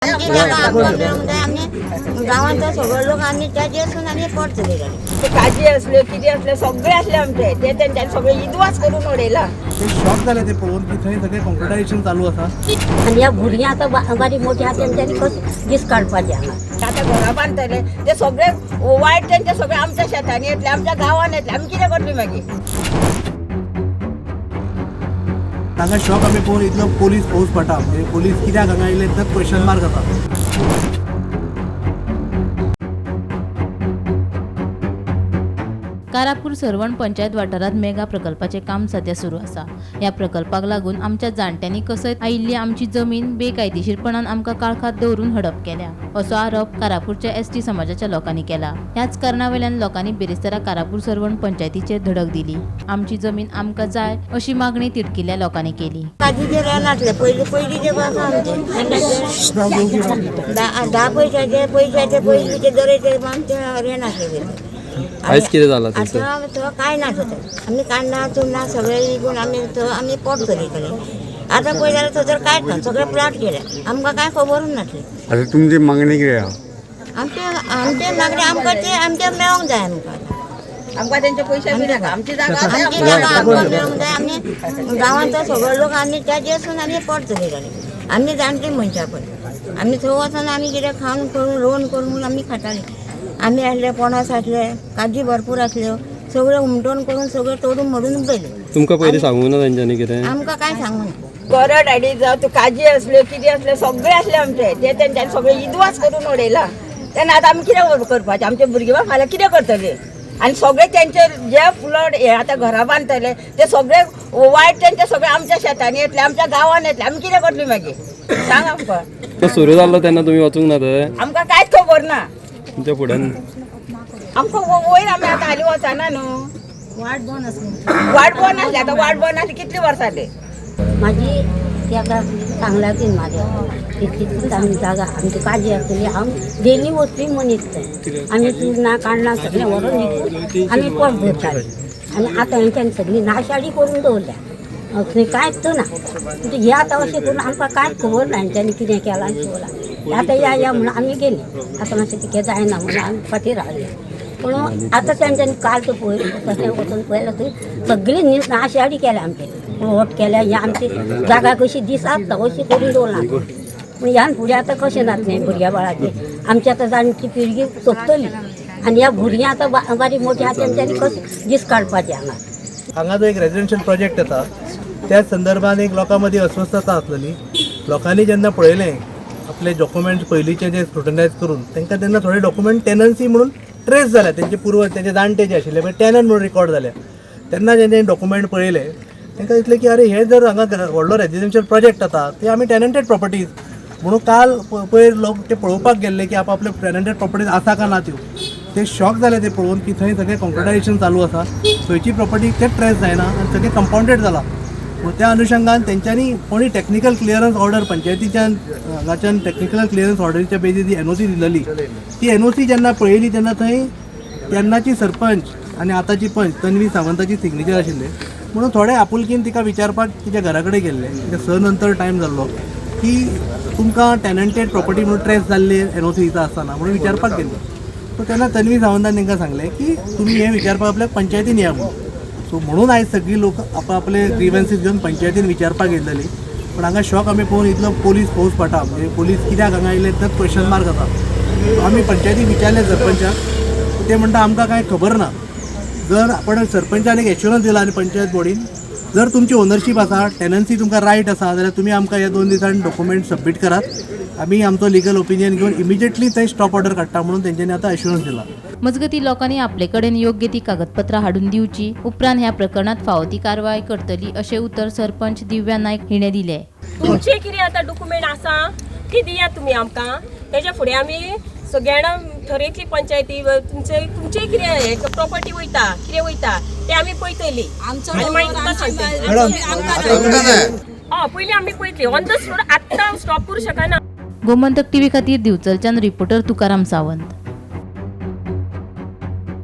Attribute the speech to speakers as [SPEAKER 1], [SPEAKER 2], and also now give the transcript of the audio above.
[SPEAKER 1] आमची जागा आमकां मेळूंक जाय. आमी गांवांतलो सगळो लोक आमी ताजेसून आमी पोट चलयताले.
[SPEAKER 2] ते काजी असले, कितें असले, सगळे असले आमचे ते तेंच्यांनी सगळे इदवास करून उडयला.
[SPEAKER 3] ते शॉक जाले ते पळोवन की थंय सगळें कॉन्क्रिटायझेशन चालू आसा.
[SPEAKER 4] आनी ह्या भुरग्यां आतां बारीक मोठी आहा तेंच्यांनी कशें दीस काडपाचे हांगा.
[SPEAKER 2] आतां घरां बांदतले ते सगळे वायट तेंचे सगळे आमच्या शेतांनी येतले, आमच्या गांवान येतले. आमी कितें करतली मागीर?
[SPEAKER 3] हांगा शॉक आमी पळोवन इतलो पोलीस फौज पडटा, म्हणजे पोलीस कित्याक हांगा येयले तर क्वेश्चन मार्क आसा.
[SPEAKER 5] कारापूर सर्वण पंचायत वाठारांत मेगा प्रकल्पाचें काम सध्या सुरू आसा. ह्या प्रकल्पाक लागून आमच्या जाणट्यांनी कसत आयिल्ली आमची जमीन बेकायदेशीरपणान आमकां काळखांत दवरून हडप केल्या असो आरोप कारापूरच्या एसटी समाजाच्या लोकांनी केला. ह्याच कारणा वयल्यान लोकांनी बिरेस्तारा कारापूर सर्वण पंचायतीचेर धडक दिली. आमची जमीन आमकां जाय अशी मागणी तिडकिल्ल्या लोकांनी केली.
[SPEAKER 1] काजीचे रान आसले पयलीं, पयलींचे आसा आमचे 10 पयशाचे, पयशाचे पयलींचे दरेचे आमचे रेन आसले.
[SPEAKER 6] आयज कितें जालां थंयसर?
[SPEAKER 1] आतां थंय कांय ना थंय. आमी कांडा चुन्नां सगळें विकून आमी थंय आमी पोट चलयताले. आतां पळय जाल्यार थंयसर कांयच ना, सगळे प्लॉट केले. आमकां कांय खबरूच नासली.
[SPEAKER 7] आतां तुमची मागणी कितें आहा?
[SPEAKER 1] आमचे आमचे मागणी आमकां ते आमचें मेळोंक जाय आमकां.
[SPEAKER 2] आमकां तेंचे पयशे बी नाका, आमची जागा आसा.
[SPEAKER 1] आमची जागा आमकां मेळोंक जाय. आमी गांवांतलो सगळो लोक आमी ताजेसून आमी पोट चलयताले. आमी जाणटी मनशां पळय, आमी थंय वचून आमी कितें खावन करून रोवन करून आमी खाताले. आमी आसले पणस आसले, काजी भरपूर आसल्यो, सगळ्यो हुमटून करून सगळ्यो तोडून मोडून उडयल्यो.
[SPEAKER 6] तुमकां पयलीं सांगूंक ना तेंच्यांनी कितें?
[SPEAKER 1] आमकां कांय सांगूं ना.
[SPEAKER 2] करड हाडी जावं तूं काजी असल्यो, कितें असले, सगळे असले आमचे ते तेंच्यांनी सगळे इदवास करून उडयला. तेन्ना आतां आमी कितें करपाचें? आमचे भुरगीं फाल्यां कितें करतले? आनी सगळे तेंचे जे प्लॉट हे आतां घरां बांदतले ते सगळे वायट तेंचे सगळे आमच्या शेतांनी येतले, आमच्या गांवान येतले. आमी कितें करतली मागीर? सांग आमकां.
[SPEAKER 6] तो सुरू जाल्लो तेन्ना तुमी वचूंक ना थंय?
[SPEAKER 2] आमकां कांयच खबर ना.
[SPEAKER 6] तुमच्या फुड्यान
[SPEAKER 2] आमकां वयर आमी आतां हालीं वचना न्हू.
[SPEAKER 4] वाट बंद आसली.
[SPEAKER 2] वाट बंद आसली. आतां वाट बंद आसली कितली वर्सां जाली.
[SPEAKER 4] माझी ताका सांगला ती म्हाज्या तितलीच आमी जागा आमची काजी आसतली. हांव डेली वचपी मनीस थंय. आमी चुन्नां कांडणां सगळें व्हरून विकून आमी पोट भरतालीं. आनी आतां हेंच्यांनी सगळी नाशाडी करून दवरल्या. थंय कांयच ना. म्हणजे हे आतां अशें करून आमकां कांयच खबर ना हेंच्यांनी कितें केलां आनी दवरलां. आतां या या म्हणून आमी गेलीं. आतां मातशें तिकें जायना म्हणून आमी फाटीं रावलीं. पूण आतां तेंच्यांनी काल तो पळय तशें वचून पळयल्यार थंय सगळी नाशाडी केल्या आमची, प्लॉट केल्या. ही आमची जागा कशी दिसात अशी करून दवरला. पूण ह्यान फुडें आतां कशें जातलें भुरग्या बाळाचें? आमची आतां जाणटी पिळगी सोंपतली आनी ह्या भुरग्यां आतां बारीक मोठी आहा तेंच्यांनी कशें दीस काडपाचे हांगा.
[SPEAKER 3] हांगा जो एक रेजिडेन्शियल प्रोजेक्ट येता त्या संदर्भात एक लोकां मदीं अस्वस्थता आसलेली. लोकांनी जेन्ना पळयलें आपले डॉक्युमेंट्स पयलींचे जे स्क्रुटनायज करून तांकां तेन्ना थोडे डॉक्युमेंट टेनन्सी म्हणून ट्रेस जाल्या, तेंचे पुर्वज तेंचे जाणटे जे आशिल्ले पळय टेनंट म्हणून रिकॉर्ड जाल्या. तेन्ना जेन्ना डॉक्युमेंट पळयले तांकां दिसलें की अरे हे जर हांगा व्हडलो रेजिडेन्शियल प्रोजेक्ट जाता ते आमी टेनंटेड प्रॉपर्टीज म्हणून काल पयर लोक ते पळोवपाक गेल्ले की आपआपले टेनंटेड प्रॉपर्टीज आसा काय ना त्यो. ते शॉक जाले ते पळोवन की थंय सगळें कॉन्क्रिटायझेशन चालू आसा, थंयची प्रॉपर्टी ते ट्रेस जायना आनी सगळें कंपाउंडेड जाला. पूण त्या अनुशंगान तेंच्यांनी कोणी टॅक्निकल क्लियरन्स ऑर्डर पंचायतीच्यान हांगाच्यान टॅक्निकल क्लियरन्स ऑर्डरीच्या बेजीर जी एनओसी दिलेली ती एनओसी जेन्ना पळयली तेन्ना थंय तेन्नाची सरपंच आनी आतांची पंच तन्वी सावंताची सिग्नेचर आशिल्ले. म्हणून थोडे आपुलकीन तिका विचारपाक तिच्या घरा कडेन गेल्ले. तिका 6 नंतर टायम जाल्लो की तुमकां टेनंटेड प्रॉपर्टी म्हणून ट्रेस जाल्ली एनओसी दिता आसतना म्हणून विचारपाक गेल्ले. सो तेन्ना तन्वी सावंतान तांकां सांगलें की तुमी हें विचारपाक आपल्या पंचायतीन या म्हणून. सो म्हणून आयज सगळी लोक आपआपले ग्रिवन्सीस घेवन पंचायतीन विचारपाक येयलेली. पूण हांगा शॉक आमी पळोवन इतलो पोलीस फौज पडटा, म्हणजे पोलीस कित्याक हांगा येयले तर क्वेश्चन मार्क आसा. आमी पंचायतीक विचारलें सरपंचाक, ते म्हणटा आमकां कांय खबर ना. जर आपण सरपंचान एक एश्युरन्स दिला आनी पंचायत बॉडीन जर तुमची ओनरशीप आसा, टेनन्सी तुमकां रायट आसा जाल्यार तुमी आमकां ह्या 2 दिसान डॉक्युमेंट सबमीट करात, आमी आमचो लिगल ओपिनियन घेवन इमिजिएटली थंय स्टॉप ऑर्डर काडटा म्हणून तेंच्यांनी आतां एश्युरन्स दिला.
[SPEAKER 5] मजगतीं लोकांनी आपले कडेन योग्य ती कागदपत्रां हाडून दिवची, उपरांत ह्या प्रकरणात फावो ती कारवाय करतली अशें उतर सरपंच दिव्या नायक हिणें दिलें.
[SPEAKER 8] तुमचे कितें आतां डॉक्युमेंट आसा ती दियात तुमी आमकां. तेच्या फुडें आमी सगळ्यांना थरयतली पंचायती तुमचे तुमचे कितें हे प्रॉपर्टी वयता कितें वयता ते आमी पळयतली. आनी मागीर तुमकां सांगतली. हय, पयलीं आमी पळयतली ऑन the spot. आत्तां स्टॉप करूं शकना.
[SPEAKER 5] गोमंतक टीव्ही खातीर दिवचलच्यान रिपोर्टर तुकाराम सावंत.